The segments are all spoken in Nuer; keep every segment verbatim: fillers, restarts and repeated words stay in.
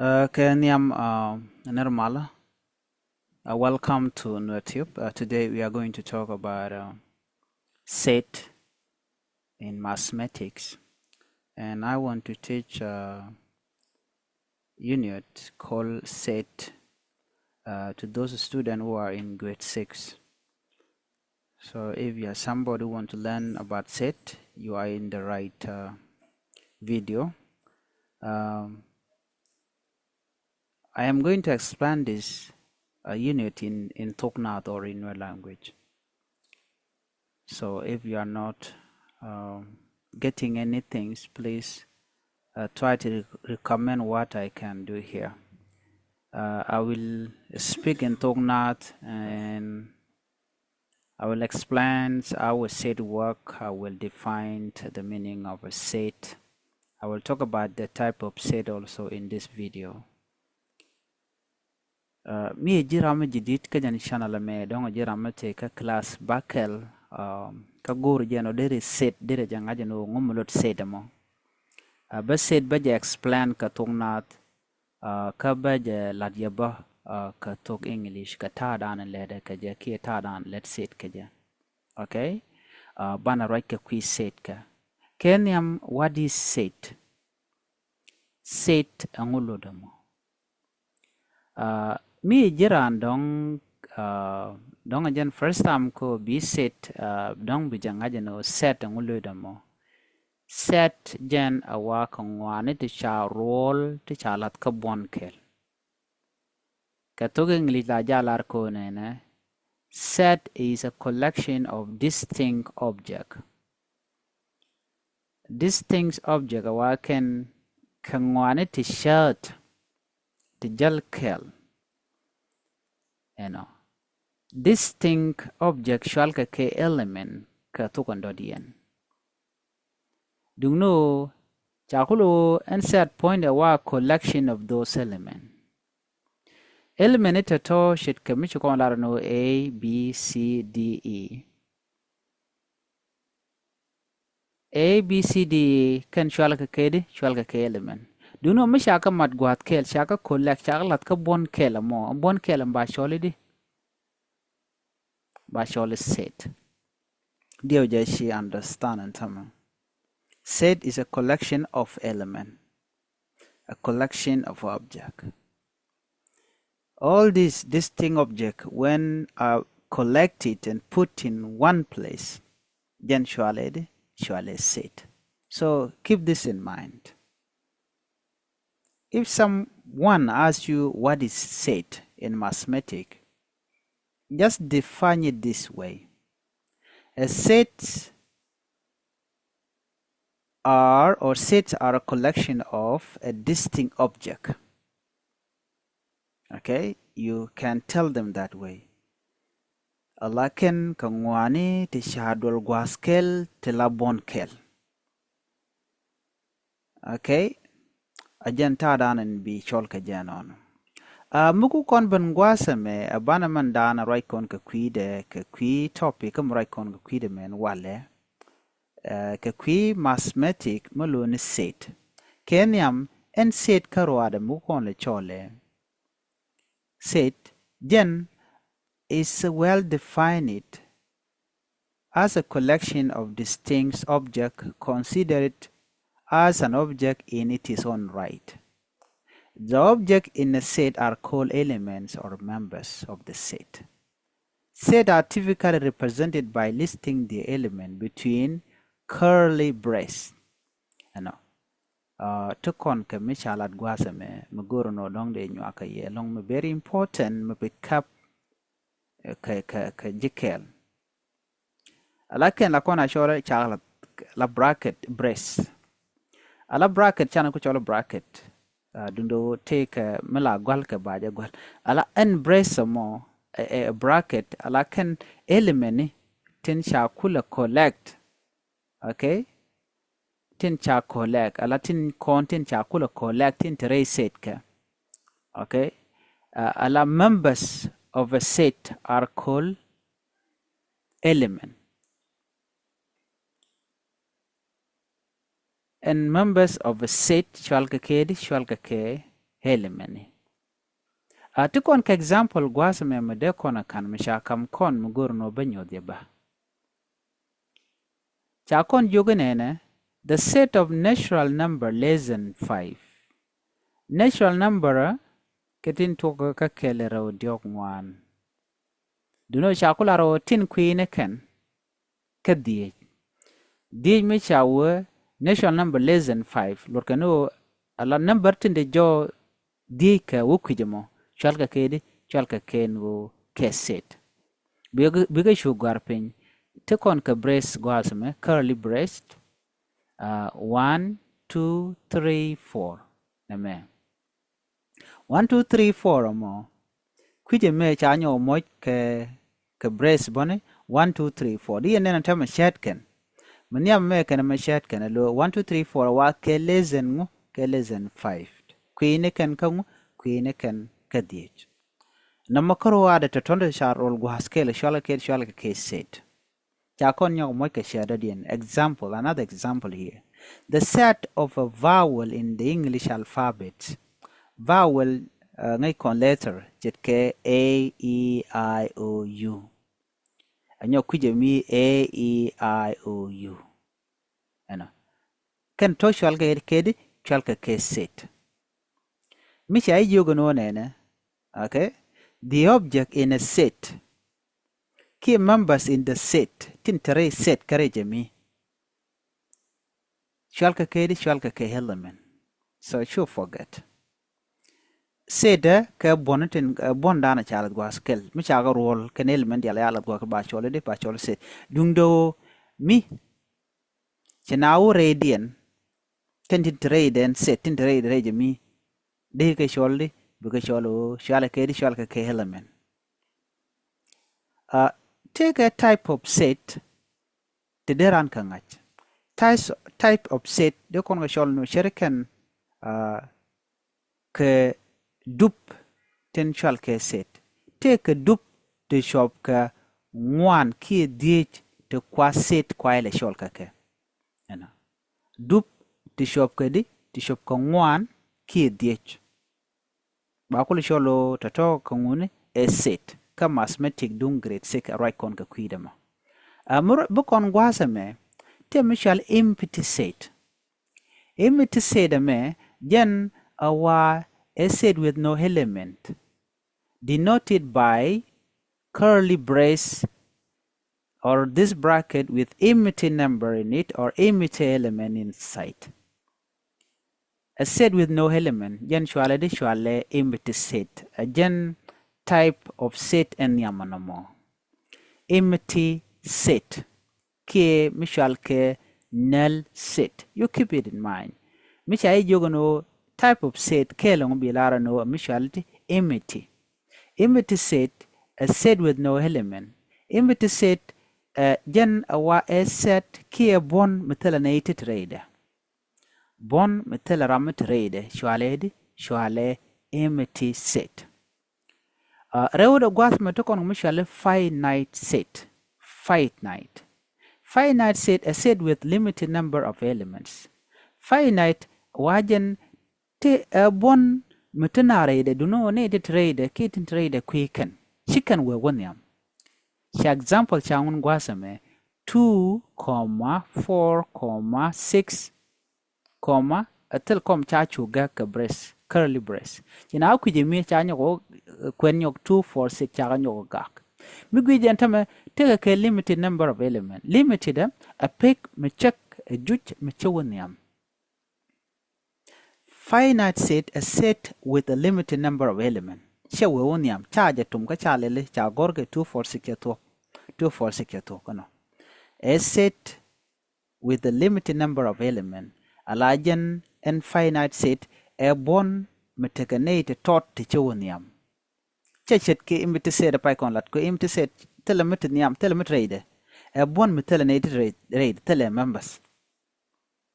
Uh, kɛ nhiam, uh, nir malä. Uh, welcome to Nuer Tube. Uh, today we are going to talk about, uh, set in mathematics. And I want to teach, uh, unit called set, uh, to those students who are in grade six. So if you are somebody who want to learn about set, you are in the right, uh, video. Um, I am going to explain this, uh, unit in, in Thok Naath or in your language. So if you are not, um, getting anything, please, uh, try to rec-, recommend what I can do here. Uh, I will speak in Thok Naath and I will explain how a set work. I will define the meaning of a set. I will talk about the type of set also in this video. Uh, mi ji̱ ram mi ji̱ dit kä jɛn channel mɛ dɔ̱ŋ ji̱ ram mi te kä class bakɛl, um, kä go̱o̱r jɛn ɔ deri set deri jɛ ŋa̱c jɛn ɔ ŋum lot set mɔ. Uh, bä set bä jɛ explain kä Thok Naath, uh, kä bä jɛ lat yɛ bä, uh, kä Thok English kä ta̱a̱ dan lɛdɛ kä jɛ kiɛ ta̱a̱ dan lɛt set kä jɛ. Okay? Uh, banɛ ruac kä kui̱ set kä. Kɛ nhiam, what is set? Set ɛŋu lotdɛ mɔ? Uh, mi ji̱ raan dɔ̱ŋ, uh, dɔ̱ŋ a jɛn first time ko bi set, uh, dɔ̱ŋ bi jɛ ŋa̱c jɛn ɔ set ɛŋu lotdɛ mɔ? Set jɛn a wa kɛ ŋɔaani ti ca ruɔl ti ca lath kä buɔ̱n kɛl. Kɛ thok English la jalar ko nɛnɛ, set is a collection of distinct object. Distinct object a wa kɛn kɛ ŋɔaani ti cäät ti jäl kɛl. Ɛnɔ. Distinct object cual kɛ kɛ element kɛ thok in dɔ̱diɛn. Duŋni ɣöö ca kulɛ ɣöö ɛn set puɔ̱nydɛ wa collection of those element. Element ni tɔ̱tɔ̱ ce̱tkɛ mi ci kɔn lar ni ɣöö A, B, C, D, E. A, B, C, D, E kɛn cual kɛ kɛ di, cual kɛ kɛ element. Duŋni ɣöö mi ca kɛ mat gua̱a̱th kɛl, ca kɛ collect, ca kɛ lath kä buɔ̱n kɛl ɛmɔ, buɔ̱n kɛl ɛmɔ ba cɔl i̱di? Ba cɔl i̱ set. Diɛw jɛ ci understand ɛn tämɛ. Set is a collection of element, a collection of object. All these distinct object, when are collected and put in one place, jɛn cualɛ di, cualɛ set. So keep this in mind. If someone asks you what is set in mathematics, just define it this way. A set are, or sets are a collection of a distinct object. Okay, you can tell them that way. Ala kɛn kɛ ŋɔaani ti ca duɔl gua̱a̱th kɛl ti la buɔ̱n kɛl. Okay. A jɛn ta̱a̱ dan in bi cɔl kɛ jɛn ɔn. A mi ku kɔn ben gua̱a̱th ɛmɛ, a banɛ mɛn dan a ruac kɔn kɛ kui̱dɛ, kɛ kui̱ topic kä mi ruac kɔn kɛ kui̱dɛ mɛn walɛ. Ɛ, kɛ kui̱ mathematic mi lo̱ni set. Kɛ nhiam ɛn set kä ruaadɛ mi ku kɔn lɛ cɔlɛ. Set, jɛn is well defined as a collection of distinct object considered as an object in its own right. The object in a set are called elements or members of the set. Set are typically represented by listing the element between curly brace. Ɛnɔ. Uh, ti kɔn kɛ mi ca lat gua̱a̱th ɛmɛ, mi go̱o̱r nɔ dɔ̱ŋ dee nyuak kɛ yɛ lɔ̱ŋ mi very important mi pick up, eh, kɛ, kɛ, kɛ ji̱ kɛl. Ala kɛn la kɔn a cɔl ca la, la bracket brace. Ala bracket canɛ ku cɔl bracket. Uh, dundo tëëkɛ mi la gua̱l kɛ ba jɛ gua̱l. Ala ɛn brace mɔ, ɛ, ɛ, bracket, ala kɛn element ni tin ca kulɛ collect. Okay? Tin ca collect, ala tin kɔn tin ca kulɛ collect, tin te rɛy set kɛ. Okay? Uh, ala members of a set are called element. And members of a set, cual kɛ kɛ di, cual kɛ kɛ element ni. A ti kɔn kɛ example gua̱a̱th mɛ mi dee kɔn a ka̱n mi ca kam kɔn mi go̱r ni wä bä nyuɔth yɛ ba. Ca kɔn jiök inɛnɛ the set of natural number less than five. Natural number kɛ tin tuɔk kä kɛl rɛw diɔk ŋuan. Duno ca kula rɛw tin kui̱ ni kɛn kä dhiec. Dhiec mi ca wee natural number less than five luɔt kɛn wä a la number tin de jɔ dhiec kɛ wä kui̱c ɛmɔ cual kɛ kɛ di cual kɛ kɛn wä kɛ set. Bikɛ cu gɔ̱a̱r piny ti kɔn kɛ brace gua̱a̱th mɛ curly brace. Uh, one, two, three, four. Nɛmɛ one, two, three, four ɛmɔ. Kui̱cɛ mɛ ca nyɔk moc kɛ kɛ brace bɔni one, two, three, four. Di yɛn nɛn a tɛmɛ cɛɛt kɛn. Mi nhiam mɛ kɛn mɛ cɛɛt kɛn a lo one, two, three, four wa kɛ less than ŋu kɛ less than five. Kui̱ni kɛn kä ŋu kui̱ni kɛn kä dhiec. Nɔmɔ kärɔadɛ tɔ̱tɔ̱ndɛ ca rol gua̱a̱th kɛl cual kɛ kɛl cual kɛ kɛ set. Ca kɔn nyɔk moc kɛ cɛɛt dɔ̱diɛn. Example, another example here. The set of a vowel in the English alphabet. Vowel uh, ŋäc kɔn letter ce̱tkɛ A, E, I, O, U. A nyɔk kui̱cɛ mi A, E, I, O, U. Ɛnɔ kɛn tɔ̱ cual kɛ kɛ di cual kɛ kɛ set. Mi ca i̱ jiök ɛn wä nɛnɛ. Okay. The object in a set. Kiɛ members in the set tin te rɛy set kärɛ jɛ mi. Cual kɛ kɛ di cual kɛ kɛ element. So cu forget. Set ɛ kɛ buɔn tin buɔn danɔ ca lɛ gua̱a̱th kɛl mi ca kɛ ruɔl kɛn element dial ya lɛ gua̱a̱th ba cɔl di ba cɔl set. Duŋdɛ ɣöö mi ci na wä rɛydiɛn. Tin tin te rɛydɛn set tin te rɛydɛ rɛy jɛ mi. Di kɛ cɔl di bikɛ cɔl ɣöö cual kɛ di cual kɛ kɛ element. Uh, tëëkɛ type of set ti dee ran kɛ ŋa̱c. Type, type of set dee kɔn kɛ cɔl nu cɛri kɛn uh, kɛ dup tin cual kɛ set. Tëëkɛ dup ti cuɔp kɛ ŋuan kiɛ dhiec ti kua set kua ilɛ cɔl kɛ kɛ. Ɛnɔ dup ti cuɔp kɛ di ti cuɔp kɛ ŋuan kiɛ dhiec. Ba kul cɔl ɣöö tɔ̱tɔ̱ kä ŋuni ɛ set kä mathematic duŋ grade six ɛ ruac kɔn kɛ kui̱dɛ mɔ. Ɛ mi bi kɔn gua̱a̱th ɛmɛ tëë mi cɔal empty set. Empty set ɛmɛ jɛn ɛ wa ɛ set with no element denoted by curly brace or this bracket with empty number in it or empty element inside. A set with no element jɛn cualɛ di cualɛ empty set. A jɛn type of set ɛn nhiam ɔ nɔmɔ. Empty set kiɛ mi cual kɛ null set. You keep it in mind. Mi ca i̱ jiök ɛn ɣöö type of set kɛɛl ɛŋu bi lar ɛn ɣöö mi cual ti empty. Empty set, a set with no element. Empty set ɛ jɛn ɛ wa ɛ set kiɛ buɔ̱n mi thilɛ nɛy ti te rɛydɛ. Buɔ̱n mi thilɛ ram mi te rɛydɛ cualɛ di cualɛ empty set. Uh, rɛwdɛ gua̱th mɛ ti kɔn mi cualɛ finite set. Finite. Finite set a set with limited number of elements. Finite wa jɛn ti ɛ buɔ̱n mi ti na rɛydɛ duno ni ti te rɛydɛ ki ti te rɛydɛ kui̱ kɛn ci kɛn wee wä nhiam. Ca example ca ŋun gua̱th mɛ two comma four comma six comma a thil kɔm ca cu gɛk kɛ brace curly brace. Ci na kui̱c ɛ mi ca nyɔk ɛ kuɛn nyɔk two four six ca kɛ nyɔk gak. Mi gui̱c ɛn tämɛ tekɛ kɛ limited number of element. Limited ɛ a pek mi cek ɛ juc mi cɛ wä nhiam. Finite set a set with a limited number of element. Cɛ wee wä nhiam ca jɛ tum kä ca lili ca gɔr kɛ two four six cɛ thuɔk. Two four six cɛ thuɔk känɔ. A set with a limited number of element. A la jɛn ɛn finite set ɛ buɔ̱n mi tekɛ nɛy ti tɔt ti cɛ wä nhiam. Cɛ ce̱tkɛ empty set ɛ pay kɔn lat kɛ empty set thilɛ mi ti nhiam thilɛ mi ti rɛydɛ. Ɛ buɔ̱n mi thilɛ nɛy ti rɛydɛ thilɛ members.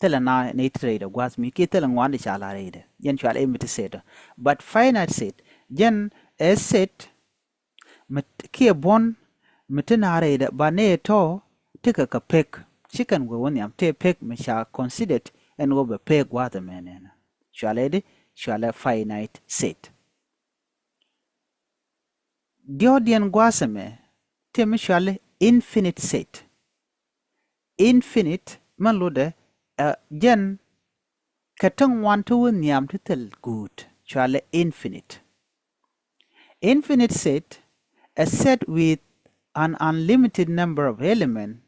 Thilɛ na nɛy ti rɛydɛ gua̱th mi kiɛ thilɛ ŋuan di ca la rɛydɛ. Jɛn cual empty set. But finite set jɛn ɛ set mi kiɛ buɔ̱n mi ti na rɛydɛ ba nɛy tɔ ti kɛ kɛ pek. Ci kɛn wee wä nhiam tëë pek mi ca considered ɛn ɣöö bɛ pek gua̱th ɛmɛ nɛnɛ. Cualɛ di cɔalɛ finite set. Diɔ̱ɔ̱kdiɛn gua̱a̱th ɛmɛ tëë mi cɔalɛ infinite set. Infinite mɛn lotdɛ ɛ jɛn kɛ ti ŋuan ti wä nhiam ti thil guut, cɔalɛ infinite. Infinite set, a set with an unlimited number of element.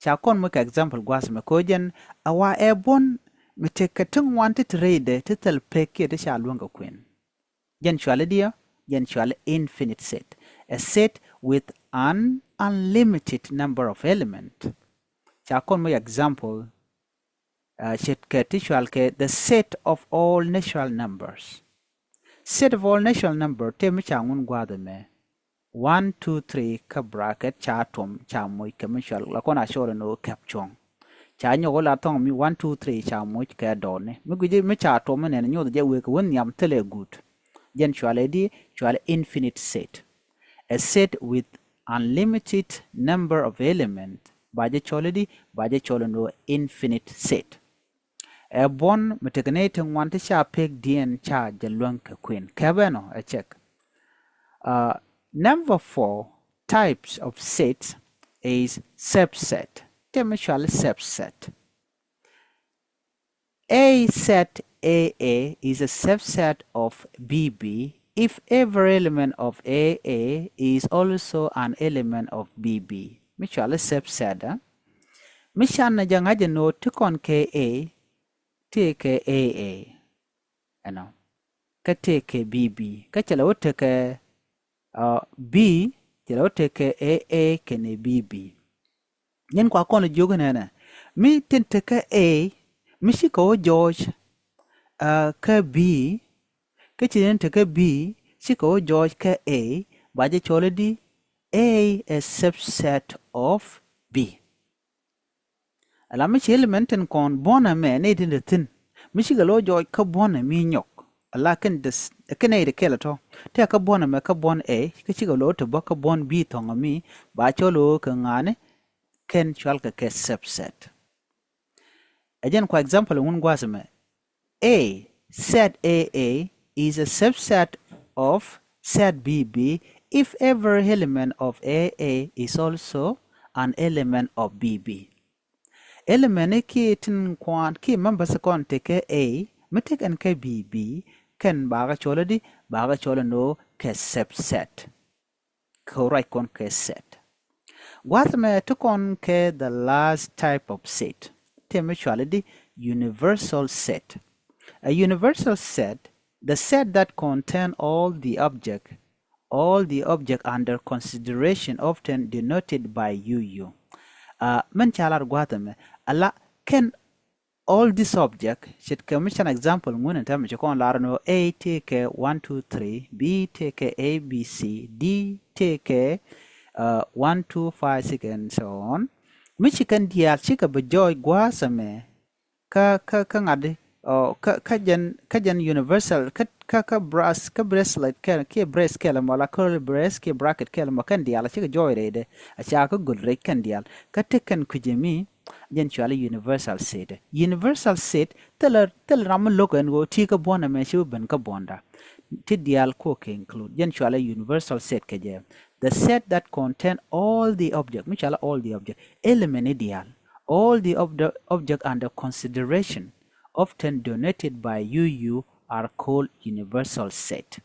Ca kɔn moc kɛ example gua̱a̱th ɛmɛ kɛ ɣöö jɛn ɛ wa ɛ buɔ̱n mi tekɛ ti ŋuan ti ti rɛydɛ ti thil pek kiɛ ti ca luäŋ kɛ kuën. Jɛn cɔalɛ diɛ, jɛn cɔalɛ infinite set. A set with an unlimited number of element. Ca kɔn moc example, uh, ce̱tkɛ ti cɔalkɛ the set of all natural numbers. Set of all natural number tëë mi ca ŋun gua̱a̱th ɛmɛ. One, two, three kä bracket ca tuɔm ca moc kɛ mi cɔal la kɔn a cɔl ɛn ɣöö kɛp cuɔ̱ŋ. Ca nyɔk ɣöö la thɔŋ mi one, two, three ca moc kɛ dɔɔni. Mi gui̱ci mi ca tuɔm mi nɛn nyoth jɛ wek wä nhiam thilɛ guut. Jɛn cɔalɛ di, cɔalɛ infinite set. A set with unlimited number of element. Ba jɛ cɔl di, ba jɛ cɔl ɛn ɣöö infinite set. Ɛ buɔ̱n mi tekɛ nɛy ti ŋuan ti ca pekdiɛn ca jɛ luäŋ kɛ kuën. Kɛpɛ nɔ ɛ cɛk. Uh, number four types of set is subset. Tëë mi cɔal subset. A set A A is a subset of B B if every element of A A is also an element of B B. Mi cɔal subset, eh? Mi can na jɛ ŋa̱c ɛn ɣöö ti kɔn kɛ A, tëë kɛ A A. Ɛnɔ. Kä tëë kɛ B B. Kä cɛ lɛ wä tekɛ, uh, B, cɛ lɛ wä tekɛ A A kɛnɛ B B. Nyin kua kɔn jiök nɛnɛ. Mi tin tekɛ A, mi cikɛ wä jɔɔc, uh, kä B, kä ci tin tekɛ B, cikɛ wä jɔɔc kä A, ba jɛ cɔl di A a subset of B. Ala mi ci element tin kɔn buɔ̱n ɛmɛ nɛy tin te thi̱n. Mi cikɛ lo̱ jɔɔc kä buɔ̱n ɛmɛ nyɔk. Ala kɛn des, kɛn nɛy ti kɛl tɔ. Tëë kä buɔ̱n ɛmɛ kä buɔ̱n A, kä cikɛ lo̱ te bä kä buɔ̱n B thɔŋ ɛmɛ, ba cɔl ɣöö kɛ ŋa̱ni kɛn cɔalkɛ kɛ subset. Ɛ jɛn kua example ŋun gua̱a̱th ɛmɛ. A, set A A is a subset of set B B if every element of A A is also an element of B B. Element ni kiɛ tin kuan kiɛ members kɔn tekɛ A, mi tekɛn kɛ B B, kɛn bakɛ cɔl di, bakɛ cɔl ni kɛ subset. Kɛ ruac kɔn kɛ set. Gua̱th mɛ ti kɔn kɛ the last type of set. Tëë mi cɔal di universal set. A universal set, the set that contain all the object, all the object under consideration, often denoted by U U. Uh, min ca lar gua̱th mɛ, ala kɛn all this object, ce̱tkɛ mi can example ŋun in tɛmɛ ci kɔn lar ni ɣöö A tëë kɛ one, two, three, B tëë kɛ A, B, C, D tëë kɛ, uh, one, two, five, six and so on. Mi ci kɛn diaal cikɛ bi jɔɔc gua̱a̱th ɛmɛ kä, kä, kä ŋa̱t di, uh, kä, kä jɛn, kä jɛn universal, kä, kä, kä brace, kä bracelet kɛl, kiɛ brace kɛl mɔ la curly brace, kiɛ bracket kɛl mɔ kɛn diaal cikɛ jɔɔc rɛydɛ. A ca kä göl rɛy kɛn diaal. Kä tekɛn kui̱c ɛmi, jɛn cɔalɛ universal set. Universal set, thilɛ, thilɛ ram mi lo̱k ɛn ɣöö ti kä buɔ̱n ɛmɛ ci bi ben kä buɔ̱nda. Ti diaal kɔ kɛ include. Jɛn cɔalɛ universal set kɛ jɛ. The set that contain all the object. Mi cɔalɛ all the object. Element ni diaal. All the ob-, object under consideration, often denoted by U U, are called universal set.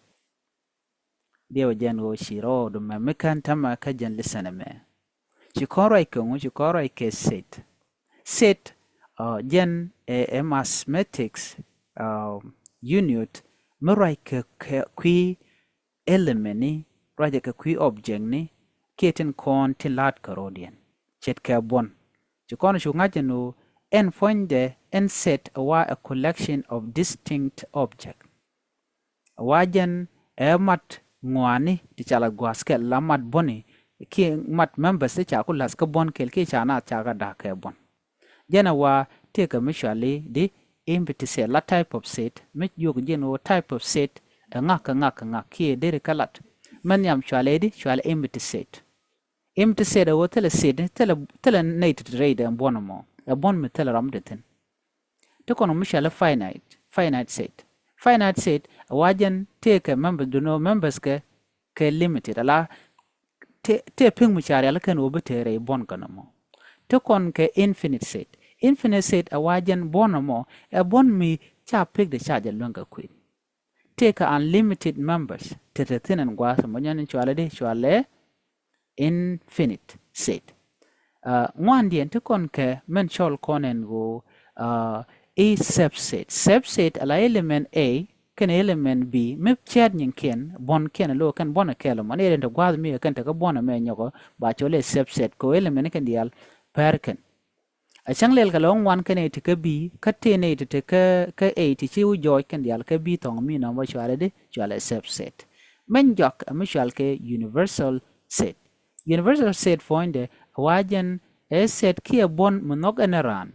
Diɛw jɛn ɣöö ci rɔɔdu mɛ mi kän tämɛ kä jɛn lesson ɛmɛ. Ci kɔn ruac kɛ ŋu, ci kɔn ruac kɛ set. Set, uh, jɛn ɛ, ɛ mathematics, uh, unit mi ruac kɛ, kɛ kui̱ element ni, ruac kɛ kui̱ object ni, kiɛ tin kɔn tin la̱t kɛ rɔɔdiɛn. Ce̱tkɛ buɔ̱n. Ci kɔn cu ŋa̱c ɛn ɣöö ɛn puɔ̱nydɛ ɛn set ɛ wa a collection of distinct object. Wa jɛn ɛ mat ŋuani ti ca la gua̱a̱th kɛl la mat buɔ̱ni kiɛ mat members ti ca ku la̱th kä buɔ̱n kɛl kiɛ ca naath ca kɛ da̱k kɛ buɔ̱n. Jɛn ɛ wa tëëkɛ mi cuali di empty set la type of set mi jiök ji̱n ɣöö type of set ɛ ŋa̱k kɛ ŋa̱k kɛ ŋa̱k kiɛ deri kä lat. Mɛn nhiam cuali di cuali empty set. Empty set ɛ ɣöö thilɛ set, thilɛ, thilɛ nɛy ti te rɛydɛ buɔ̱n ɛmɔ. Ɛ buɔ̱n mi thilɛ ram ti thi̱n. Ti kɔn mi cɔalɛ finite. finite set. Finite set a wa jɛn tëëkɛ members, dunɔ members kɛ kɛ limited, ala tëë piŋ mi ca rial kɛn wä bi tëë rɛy buɔn kɛ nɔmɔ. Te kɔn kɛ infinite set. Infinite set a wa jɛn buɔn nɔmɔ, ɛ buɔn mi ca pick de ca jɛ lueŋ kɛ kui̱. Tëëkɛ unlimited members, te te thin ɛn gua̱a̱th mɔ nyɔn in cualɛ di, cualɛ infinite set. Ŋuandiɛn ti kɔn kɛ mɛn cɔl kɔn ɛn ɣöö i̱ subset. Subset ala element A kɛn element B mi cɛɛt nyinkiɛn, buɔnkiɛn alo kɛn buɔn kɛl mɔ ni rin ti gua̱a̱th mi kɛn te kä buɔn mɛ nyɔkɔ, ba cɔl i̱ subset kɛ element kɛn diaal pɛr kɛn. A cäŋ lɛl kɛ lɛ ŋuan kɛn ɛ ti kä B, kä tëë nɛ ti te kä A ti ci wä jɔɔc kɛn diaal kä B thɔŋ mi nɔmɔ cualɛ di, cualɛ subset. Mɛn jɔak ɛ mi cual kɛ universal set. Universal set puɔ̱nydɛ a wa jɛn ɛ set kiɛ buɔn mi nhɔk ɛn ɛ raan.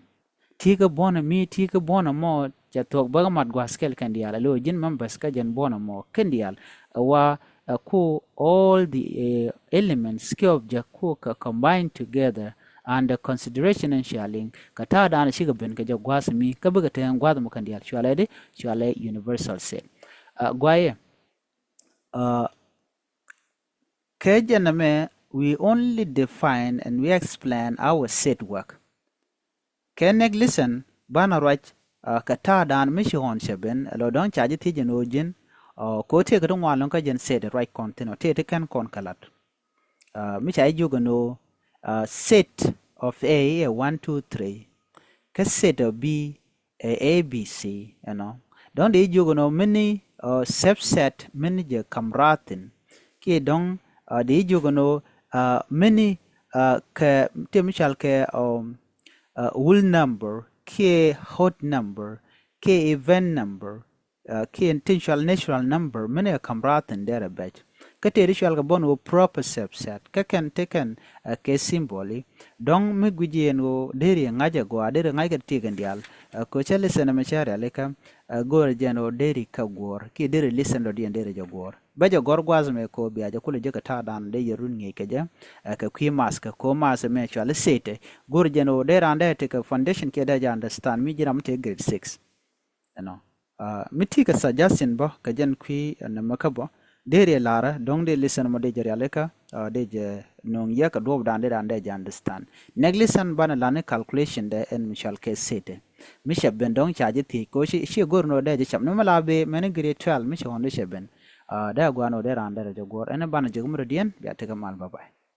Ti kä buɔn mi ti kä buɔn mɔ ca thuɔk bä kä mat gua̱a̱th kɛl kɛn diaal, alo ji̱n members kä jɛn buɔn mɔ kɛn diaal. A wa a ku all the elements kiɛ object ku kä combine together under consideration in sharing, kä ta̱a̱ da̱a̱n cikɛ ben kɛ jɛ gua̱a̱th mi kä bikɛ te gua̱a̱th mɔ kɛn diaal cualɛ di, cualɛ universal set. Guayɛ, kɛ jɛn ɛmɛ we only define and we explain our set work. Kɛ next lesson banɛ ruac kɛ ta̱a̱ da̱a̱n mi ci ɣɔn cɛ ben, alo dɔ̱ŋ ca ji̱ thiec jɛn ɣöö ji̱n ko tëëkɛ ti ŋuan lɔ̱ŋ kä jɛn set ruac kɔn thin ɔ tëë ti kɛn kɔn kɛ lat. Mi ca ji̱ jiök ɛn ɣöö set of A ɛ one, two, three, kä set of B ɛ A B C, you know. Dɔ̱ŋ dee jiök ɛn ɣöö mini subset mini jɛ kam raathin, kiɛ dɔ̱ŋ dee jiök ɛn ɣöö mini kɛ ti mi cɔal kɛ whole number kiɛ odd number kiɛ even number kiɛ ti cɔal natural number, mini ɛ kam raathin derɛ bɛc. Kä tëë ti cɔal kɛ buɔn ɣöö proper subset kä kɛn ti kɛn kɛ symbol i̱ dɔ̱ŋ mi guic yɛn ɣöö deri ŋa̱c ɛ gɔaa, deri ŋa̱c kɛ ti kɛn diaal. Kɛ cä lesson ɛmɛ cä rialikä go̱o̱rɛ jɛn ɣöö deri kä guɔ̱ɔ̱r kiɛ deri lesson dɔ̱diɛn deri jɛ guɔ̱ɔ̱r. Bä jɛ gɔ̱r gua̱a̱th ɛmɛ kɛ ɣöö bia jɛ kulɛ jek kɛ ta̱a̱ da̱a̱n dee yɛ run ŋi̱i̱c kɛ jɛ kɛ kui̱ math kɛ kɛ ɣöö math ɛmɛ cuali set. Go̱o̱rɛ jɛn ɣöö dee raan dee tekɛ foundation kiɛ dee jɛ understand mi ji̱n ram te grade six. Ɛnɔ mi ti kɛ suggestion bä kɛ jɛn kui̱ nɛmɛ kä bä dee riɛ larä dɔ̱ŋ dee lesson mɔ dee jɛ rialikä dee jɛ no̱o̱ŋ yɛ kɛ duɔ̱ɔ̱p da̱a̱n dee da̱a̱n dee jɛ understand. Next lesson banɛ lani calculation dɛ ɛn mi cɔal kɛ set. Mi cɛ ben dɔ̱ŋ ca ji̱ thiec kɛ ɣöö ci go̱r nɔ dee jɛ cam ni mi la bee mɛni grade twelve mi cɛ ɣɔn dee cɛ ben. Dee a gua̱a̱n ɣöö dee raan dee rɛ jɛ guɔ̱r ɛn banɛ jɛ kä mi rɔ diɛn bia tekɛ mal, bye bye.